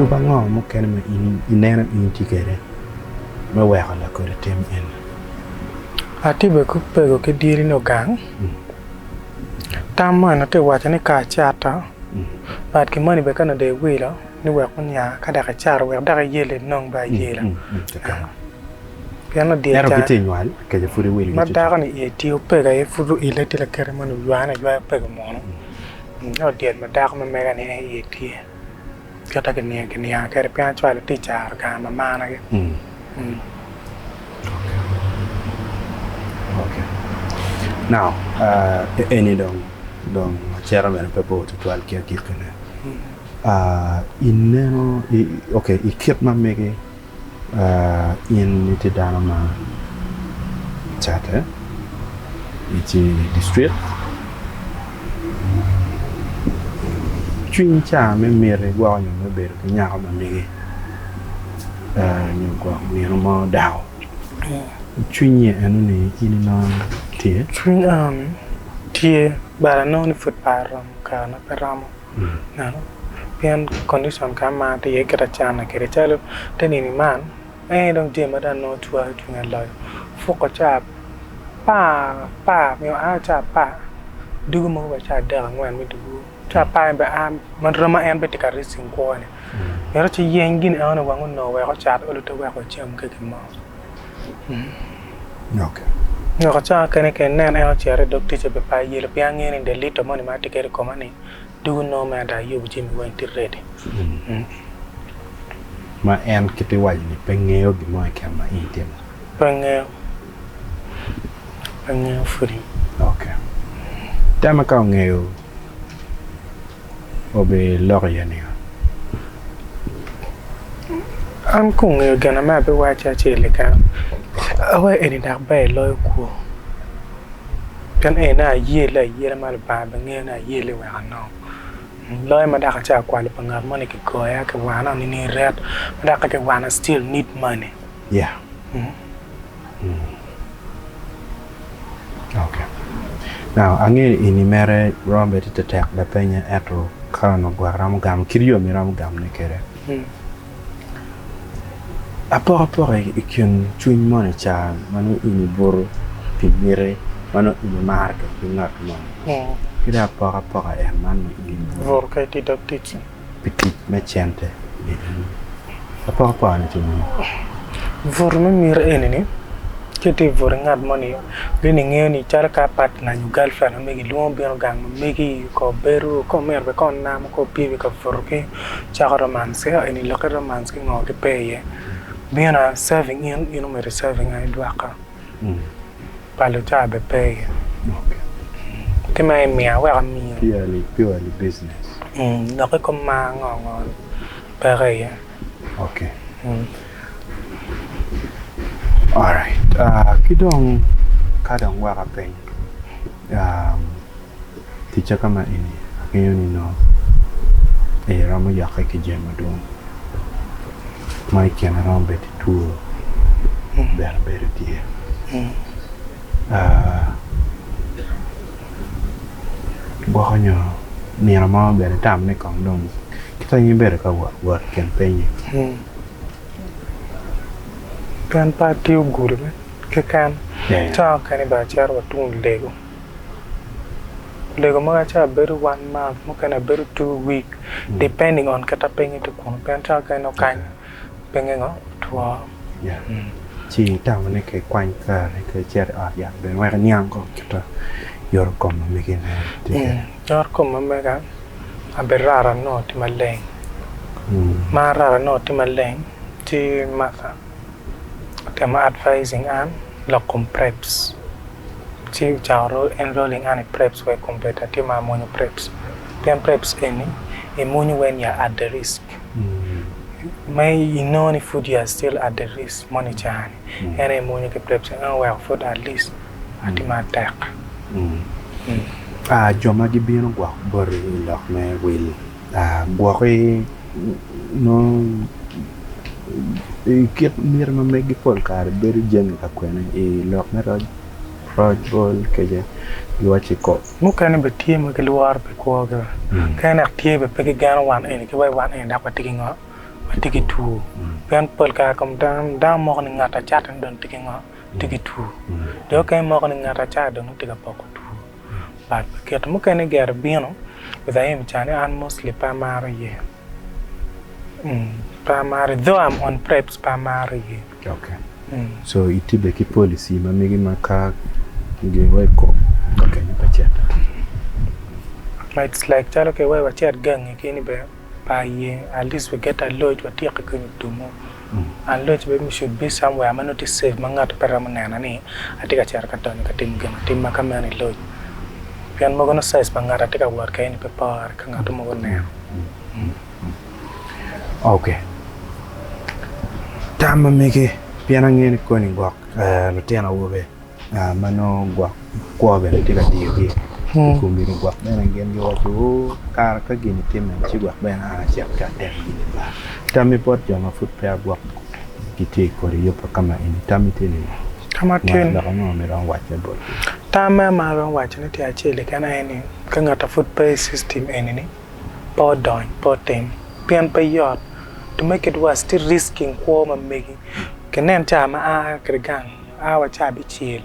Yub ango mukene ma in ineno in itye kwede me weko lakodi tim eni? Atye bene ki pego ki dyeli ni ogang. Tam mo eni atye ka waco ni ka acata but ki moni bene ka nongo dong iwilo ni wek onya ka dok icato wek dok iyelle inong bene ayela. Pien odyel Ento ca gitye nywal kece pud iwilo ma gi dako ni iye tye opego aye pud oile tye lakite moni oywane aywaya opego munu me odyel ma dako ma mega ni en iye tye kite kiniang kwede pien acwalo tye i caro gang ma managi. Now eni dong dong acito bene pe bor tutwal ki agikkine ineno ok i kit ma mege In itye dano ma cate itye i dictrik cwiny ca me miti gwoko nyo me bedo ki nyako ma megi nyo gwok nino mo dako cwinyi eno ni in inongo tye? Cwiny eno ni tye but anongo ni pud pe aromo karena pe romo. Pien condition ka ma atye iye kit acana kwede calo te nini man en aye dong jami ma dong anongo cwero cwinya loyo puko ca apar apar nyo aa ca apar dugo mogo wa ca adek angwen me dyewor ca apar en bene aa ma romo en bene tye ka racing kwone mito ci yeny gin enoni wang onongo wek ocat olo te wek wacam ki gin mo Weko ca kene kene inen en ocito i dog ticce pi par yelo pien angeyo ni delito moni ma atye kwede i koma ni dugo nongo me ada ayubo jami weng tye ready. Ma en kit iwaco ni pe ngeyo gin mo keken ma in itimo. Pe ngeyo. Pe ngeyo pudi. Ok. Temme ka ongeyo obiloko iye ningo? An ka ongeyo gin ame abiwaco acel keken, awaco eni dok ber loyo kwo. Pien eni ayelle ayela ma Lubanga bene ngeyo ni ayelle wek anong. Loyo ma dok acako kwalo pa ngat moni kigoya kiwana ni ret ma dok ka kiwana still need money. Yeah. Ok. Now, angeyo ni ini mere romo bedo te tek lapenya ento ka onongo gwok iromo gamo kit yo ma iromo gamone kwede. Apokapoka i kin cwiny moni ca ma nongo in ibuto pi miti ma nongo in imaro dok ki ngat moni ki dong apokapoka en man ma in ibuto pi tic me cente apokapoka-ni tye nining? Buto me miti eni-ni ka itye ka buto ki ngat moni gin ingeyo ni calo ka partner nyo girlfriend ma megi lwongo bino gang ma megi ko bedo ka omyero bene kong onamo ka opye ka buto ki cako romance eni lokke romance ki ngo ki pe iye bino serving in in omyero i serving an idwoka pa luca bene pe iye ki ma imiya wek amiyi Purely business. Lokke kom mar ngo ngo peke iye. Okay. Alright. Ki dong ka dong wek apeny ticca ka ma eni angeyo ni nongo iromo yokke ki jami madwong ma i kine romo bedo two bene bedo tye. Gwoko nyo nino mo bene itamo ni kong dong kit ma in ibedo ka wot wot i kin piny-nyi. Pien pe atiyo gudo keken, cawa mukene bene acito wa tung lego. Lego mogo acito abedo one month mukene abedo two week depending on kit ma pinye tye kunu pien cawa mukene nongo kany pinye ngo otwo. Ci itamo ni ka ikwany kare ka icito i ot yat bene wek iniang kong kit ma yoto kom ma megi tye kwede. Yot kom ma mega abirara nongo tye maleng ma arara nongo tye maleng ci Martha otemo advising an lok kom preps ci ocako enrolling an i preps wa i kompiuta tye ma amwonyo preps pien preps eni imwonyo when you are at the risk ma inongo ni pud you are still at the risk moni cani en aye imwonyo ki preps en oweko pud at least atye matek. Jo ma gibino gwok boti i lok me wil gwoki nongo i kit miti ma megi pol kare bedo jami ka kwene i lok me roc roc bol kece giwacci kop. Mukene bene tye ma gilworo pi kwogi mukene dok tye bene pe gigeno wan eni ki wa i wan eni dok watye ki ngo. ma tye ki two. Pien pol kare kom dano, dano moko ni ngat acatta ni dong tye ki ngo? Tye ki two. Jo okene moko ni ngat acatta dong tye ka poko two. But kit mukene gire bino with aim ca ni an mostly pe amaro ye. Pe amaro, though I'm on preps pe amaro ye. Okay. So itibbe ki policy ma megi ma ka giwa i kok ka kenyo pe cito. It's like calo ke wai wacit gangi kini bene pe aye at least we get a lodge watyeke kenyo otumo and lodge bene should be somewhere ma nongo tye safe ma ngato pe romo nena ni atye ka cito ka donyo ka timo gin atim ma ka meno i lodge pien mogo nongo size pa ngat atye ka wot kwede ni pe pore ka ngat mogo oneno. Ok. Tam ma mege pien angeyo ni koni gwok lutino awobe ma nongo gwok kwo bene tye ka diyogi i komgi gwok bene gin giwaco oo kara ka gini timme ci gwok bene an acit ka atem gini ba. Tammi bot jo ma pud peya gwok gitye i kodi yub pa kama eni tammi tye ni ngo lok ango ma iromo wacone botgi? Tamme ma aromo wacone tye acel keken aye ni ka ngat ma pud pe i system eni-ni pe odony pe otim pien pe yot to make it worse tye risking kwo ma megi kinen ca ma aa kwede gang aa wa ca abicel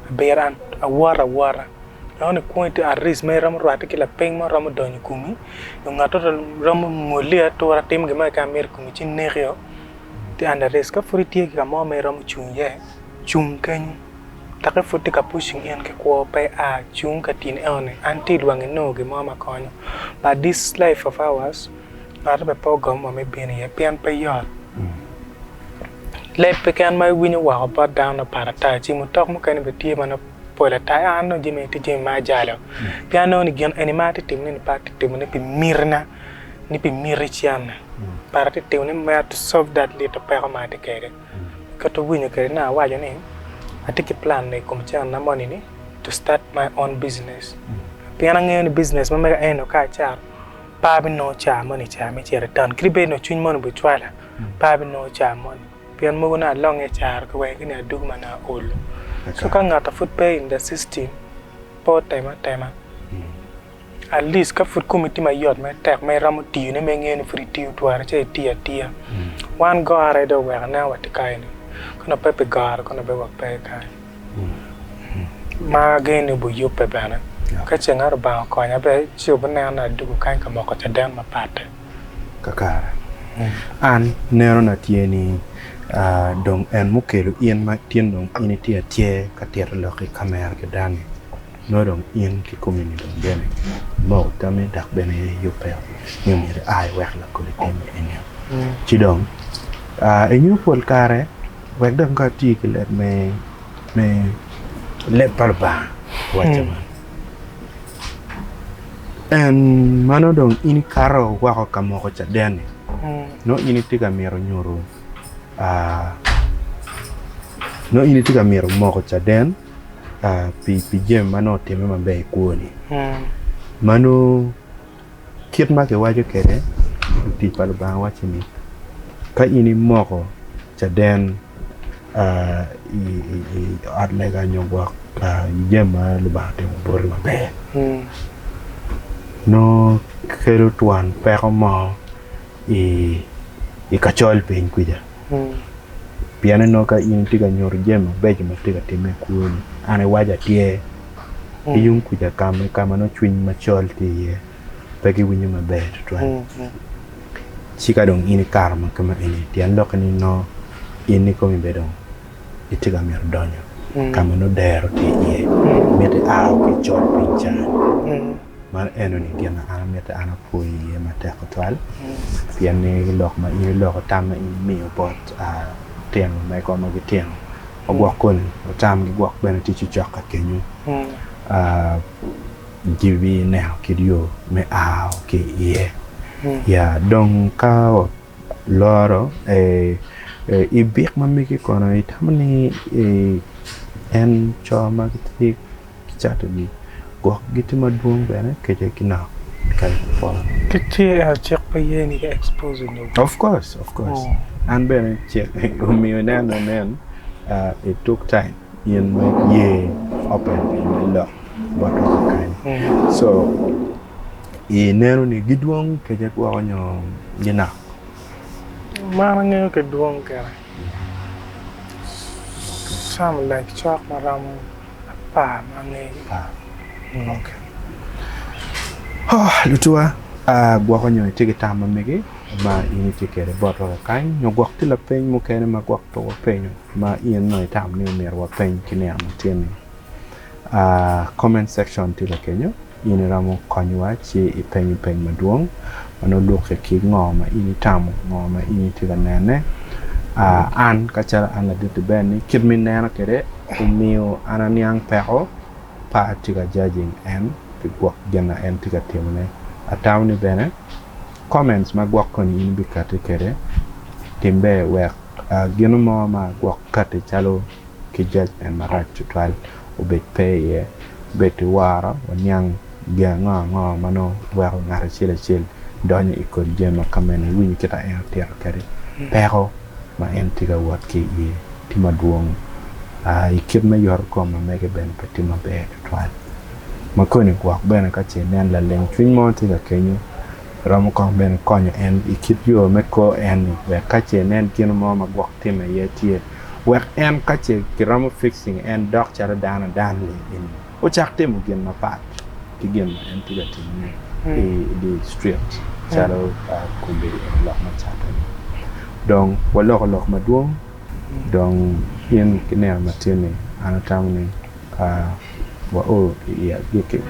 abiro an awoto awota inongo ni kwoni tye at risk ma iromo rwate ki lapiny mo romo donyo i komi nyo ngat mo romo ngoli atura timo gin mo keken ma mito i komi ci nekio tye under risk ka pud itye ki ka mo ma iromo cung iye cung kenyo. Doki pud tye ka pushing in ki kwo pe a cung ka tyen eno ni until wang inongo gin mo ma konyo but this life of ours ngat bene pe ogomo wa me bino iye pien pe yot leb keken ma iwinyo woko bot dano pat ata ci mutok mukene bene tye ma nongo pol ata an nongo jami eni tye jami ma ajalo pien anongo ni gin eni ma atye timone ni pe atye timone pi mitina ni pi miti cene but atye timone me to solve that little peko ma atye kwede. Kit owinyo kwede ni awaco ni atye ki plan i kom cente moni ni to start my own business pien angeyo ni business ma mega eni ka acato pe abinongo car moni car me cito i town kadi bed ni cwiny moni obicwala pe abinongo car moni pien mogo nongo alonge i caro ki weko ni adwogo ma nongo aolo so ka ngat ma pud pe in the system pe otem atema. At least ka pud komi tye mayot mere tek ma iromo tiyone ma ingeyo ni pud itiyo twere ci itiyo atiya. Wan gore dong oweko aneno watye kany-ni ka nongo pe pi goro kono bene wape kany. Ma ageno ni obiyubbe bene ka ceng ma Lubanga okonya bene ci obineno ni adwogo kany ka moko caden mapatte. Kakare, an nenona tye ni dong en mukelo in ma tin dong in itye atye ka tito lok i kamera ki dano-ni. Nongo dong in kikomi ni dong bene imoko tammi dok bene iyubbe ni myero ia iwek lakodi timme eni. Ci dong inyo pol kare wek dong ka ati ki leb me leb pa Lubanga wacca man en ma nongo dong in ikato woko ka moko caden-ni nongo in itye ka mito nyuto nongo in itye ka mito moko caden. pi jami ma nongo otimme maber i kwoni. Ma nongo kit ma kiwaco kwede lutic pa Lubanga waco ni ka in imoko caden i ot lega nyo gwok jami ma Lubanga otimo boti maber nongo kelo twon peko mo i kacol piny kwija. Pien inongo ka in itye ka nyuto jami mabeco ma tye ka timme i kwoni, an iwaco atyer ki yung kuca ka ma nongo cwiny macol tye iye pe giwinyo maber tutwal. Ci ka dong in ikato ma kit ma eni tyen lokke ni nongo in ikomi bene dong itye ka mito donyo ka ma nongo dero tye iye miti ia ki i col piny ca-ni. Man enoni gin ma an amito an apwoyi iye matek tutwal pien ni lok ma in iloko tam ma in imiyo bot lutino ma megwa ma gitino ma gwok koni tamgi gwok bene tye cocok ka kenyo gibineno kit yo me a ki iye ya dong ka waloro i bik ma megi kono itamo ni en co ma gitye Kicatogi, gwok gitye madwong bene kece ginok kadi pol. Ki tye ento cik pe ye ni ki expose nyo. Of course, of course. An bene cik omiyo inen anen it took time in me ye open piny me lok botwa kakany. So ineno ni gidwong kece gwoko nyo ginok? Ma an angeyo ki dwong gire some like cok ma romo apar ma angeyo. Lutuwa, gwoko nyo itye ki tam ma megi ma in itye kwede botwa kakany nyo gwok tye lapeny mukene ma gwok pe wapenyo ma in nongo itamo ni myero wapeny ki nino matin-ni. Comment section tye lakenyo. In iromo konyowa ci ipenyo peny madwong ma nongo lukke ki ngo ma in itamo, ngo ma in itye ka nene. An ka calo an ladit Ben ni kit ma ineno kwede omiyo an aniang peko pe atye ka judging en pi gwok gin ma en tye ka timone. Atamo ni bene comments ma gwok koni in ibikati kwede tim ber wek gin mo ma gwok kati calo ki judgment marac tutwal obed pe iye. Bed ki woro, waniang gin ango ango ma nongo weko ngat acel acel donyo i kodi jami ma ka meno. Iwinyo kit ma en otito kwede peko ma en tye ka wot ki iye tye madwong. I kit me yoto kom ma mege bene pe tye maber tutwal. Ma koni gwok bene ka ce inen laleng cwiny mo tye ka kenyo romo kong bene konyo en i kit yo me kor en-ni wek ka ce inen gin mo ma gwok timme iye tye wek en ka ce kiromo fixing en dok calo dano adan-ni eni ocak timo gin mapat ki gin ma en tye ka timone i dye street calo kombeddi eni lok me cato-ni. Dong waloko lok madwong dong in ki nino matin-ni an atamo ni wao i agikki.